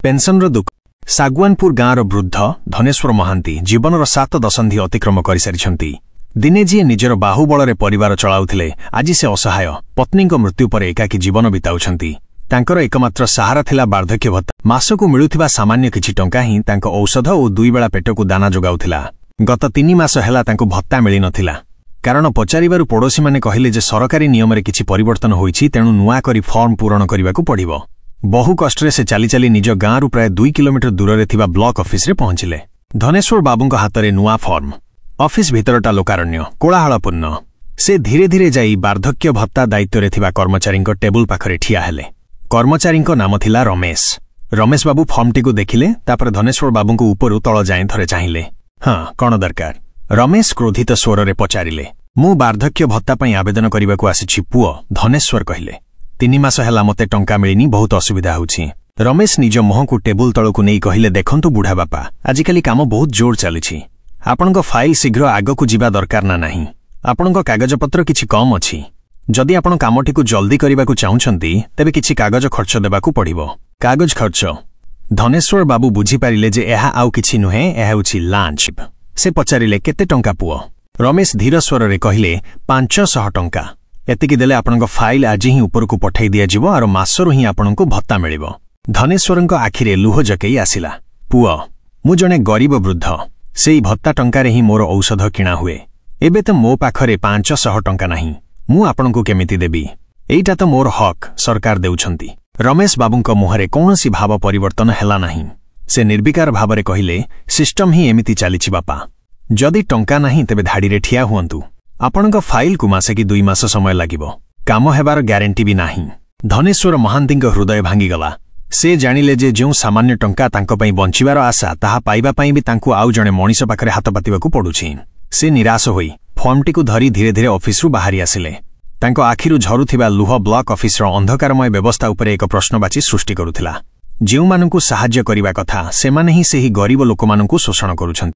ପେନ୍ସନର ଦୁଃଖ। ଶାଗୁଆନପୁର ଗାଁର ବୃଦ୍ଧ ଧନେଶ୍ୱର ମହାନ୍ତି ଜୀବନର 7 ଦଶନ୍ଧି ଅତିକ୍ରମ କରିସାରିଛନ୍ତି। ଦିନେ ଯିଏ ନିଜର ବାହୁବଳରେ ପରିବାର ଚଳାଉଥିଲେ, ଆଜି ସେ ଅସହାୟ। ପତ୍ନୀଙ୍କ ମୃତ୍ୟୁ ପରେ ଏକାକୀ ଜୀବନ ବିତାଉଛନ୍ତି। ତାଙ୍କର ଏକମାତ୍ର ସାହାରା ଥିଲା ବାର୍ଦ୍ଧକ୍ୟ ଭତ୍ତା। ମାସକୁ ମିଳୁଥିବା ସାମାନ୍ୟ କିଛି ଟଙ୍କା ହିଁ ତାଙ୍କ ଔଷଧ ଓ ଦୁଇବେଳା ପେଟକୁ ଦାନା ଯୋଗାଉଥିଲା। ଗତ 3 ମାସ ହେଲା ତାଙ୍କୁ ଭତ୍ତା ମିଳିନଥିଲା। କାରଣ ପଚାରିବାରୁ ପଡ଼ୋଶୀମାନେ କହିଲେ ଯେ ସରକାରୀ ନିୟମରେ କିଛି ପରିବର୍ତ୍ତନ ହୋଇଛି, ତେଣୁ ନୂଆ କରି ଫର୍ମ ପୂରଣ କରିବାକୁ ପଡ଼ିବ। ବହୁ କଷ୍ଟରେ ସେ ଚାଲି ଚାଲି ନିଜ ଗାଁରୁ ପ୍ରାୟ 2 କିଲୋମିଟର ଦୂରରେ ଥିବା ବ୍ଲକ ଅଫିସରେ ପହଞ୍ଚିଲେ। ଧନେଶ୍ୱର ବାବୁଙ୍କ ହାତରେ ନୂଆ ଫର୍ମ। ଅଫିସ ଭିତରଟା ଲୋକାରଣ୍ୟ, କୋଳାହଳପୂର୍ଣ୍ଣ। ସେ ଧୀରେ ଧୀରେ ଯାଇ ବାର୍ଦ୍ଧକ୍ୟ ଭତ୍ତା ଦାୟିତ୍ୱରେ ଥିବା କର୍ମଚାରୀଙ୍କ ଟେବୁଲ ପାଖରେ ଠିଆ ହେଲେ। କର୍ମଚାରୀଙ୍କ ନାମ ଥିଲା ରମେଶ। ରମେଶ ବାବୁ ଫର୍ମଟିକୁ ଦେଖିଲେ, ତାପରେ ଧନେଶ୍ୱର ବାବୁଙ୍କୁ ଉପରୁ ତଳ ଯାଏଁ ଥରେ ଚାହିଁଲେ। "ହଁ, କଣ ଦରକାର?" ରମେଶ କ୍ରୋଧିତ ସ୍ୱରରେ ପଚାରିଲେ। "ମୁଁ ବାର୍ଦ୍ଧକ୍ୟ ଭତ୍ତା ପାଇଁ ଆବେଦନ କରିବାକୁ ଆସିଛି ପୁଅ," ଧନେଶ୍ୱର କହିଲେ। "3 ମାସ ହେଲା ମୋତେ ଟଙ୍କା ମିଳିନି, ବହୁତ ଅସୁବିଧା ହେଉଛି।" ରମେଶ ନିଜ ମୁହଁକୁ ଟେବୁଲ ତଳକୁ ନେଇ କହିଲେ, "ଦେଖନ୍ତୁ ବୁଢ଼ା ବାପା, ଆଜିକାଲି କାମ ବହୁତ ଜୋର ଚାଲିଛି। ଆପଣଙ୍କ ଫାଇଲ ଶୀଘ୍ର ଆଗକୁ ଯିବା ଦରକାର ନା ନାହିଁ? ଆପଣଙ୍କ କାଗଜପତ୍ର କିଛି କମ୍ ଅଛି। ଯଦି ଆପଣ କାମଟିକୁ ଜଲ୍ଦି କରିବାକୁ ଚାହୁଁଛନ୍ତି, ତେବେ କିଛି କାଗଜ ଖର୍ଚ୍ଚ ଦେବାକୁ ପଡ଼ିବ।" କାଗଜ ଖର୍ଚ୍ଚ! ଧନେଶ୍ୱର ବାବୁ ବୁଝିପାରିଲେ ଯେ ଏହା ଆଉ କିଛି ନୁହେଁ, ଏହା ହେଉଛି ଲାଞ୍ଚ। ସେ ପଚାରିଲେ, "କେତେ ଟଙ୍କା ପୁଅ?" ରମେଶ ଧୀର ସ୍ୱରରେ କହିଲେ, "500 ଟଙ୍କା। ଏତିକି ଦେଲେ ଆପଣଙ୍କ ଫାଇଲ ଆଜି ହିଁ ଉପରକୁ ପଠାଇ ଦିଆଯିବ, ଆର ମାସରୁ ହିଁ ଆପଣଙ୍କୁ ଭତ୍ତା ମିଳିବ।" ଧନେଶ୍ୱରଙ୍କ ଆଖିରେ ଲୁହ ଜକେଇ ଆସିଲା। "ପୁଅ, ମୁଁ ଜଣେ ଗରିବ ବୃଦ୍ଧ। ସେଇ ଭତ୍ତା ଟଙ୍କାରେ ହିଁ ମୋର ଔଷଧ କିଣା ହୁଏ। ଏବେ ତ ମୋ ପାଖରେ 500 ଟଙ୍କା ନାହିଁ। ମୁଁ ଆପଣଙ୍କୁ କେମିତି ଦେବି? ଏଇଟା ତ ମୋର ହକ୍, ସରକାର ଦେଉଛନ୍ତି।" ରମେଶ ବାବୁଙ୍କ ମୁହଁରେ କୌଣସି ଭାବ ପରିବର୍ତ୍ତନ ହେଲା ନାହିଁ। ସେ ନିର୍ବିକାର ଭାବରେ କହିଲେ, "ସିଷ୍ଟମ ହିଁ ଏମିତି ଚାଲିଛି ବାପା। ଯଦି ଟଙ୍କା ନାହିଁ, ତେବେ ଧାଡ଼ିରେ ଠିଆ ହୁଅନ୍ତୁ। ଆପଣଙ୍କ ଫାଇଲକୁ ମାସେ କି 2 ମାସ ସମୟ ଲାଗିବ। କାମ ହେବାର ଗ୍ୟାରେଣ୍ଟି ବି ନାହିଁ।" ଧନେଶ୍ୱର ମହାନ୍ତିଙ୍କ ହୃଦୟ ଭାଙ୍ଗିଗଲା। ସେ ଜାଣିଲେ ଯେ ଯେଉଁ ସାମାନ୍ୟ ଟଙ୍କା ତାଙ୍କ ପାଇଁ ବଞ୍ଚିବାର ଆଶା, ତାହା ପାଇବା ପାଇଁ ବି ତାଙ୍କୁ ଆଉ ଜଣେ ମଣିଷ ପାଖରେ ହାତ ପାତିବାକୁ ପଡୁଛି। ସେ ନିରାଶ ହୋଇ ଫର୍ମଟିକୁ ଧରି ଧୀରେ ଧୀରେ ଅଫିସରୁ ବାହାରି ଆସିଲେ। ତାଙ୍କ ଆଖିରୁ ଝରୁଥିବା ଲୁହ ବ୍ଲକ ଅଫିସର ଅନ୍ଧକାରମୟ ବ୍ୟବସ୍ଥା ଉପରେ ଏକ ପ୍ରଶ୍ନବାଚୀ ସୃଷ୍ଟି କରୁଥିଲା। ଯେଉଁମାନଙ୍କୁ ସାହାଯ୍ୟ କରିବା କଥା, ସେମାନେ ହିଁ ସେହି ଗରିବ ଲୋକମାନଙ୍କୁ ଶୋଷଣ କରୁଛନ୍ତି।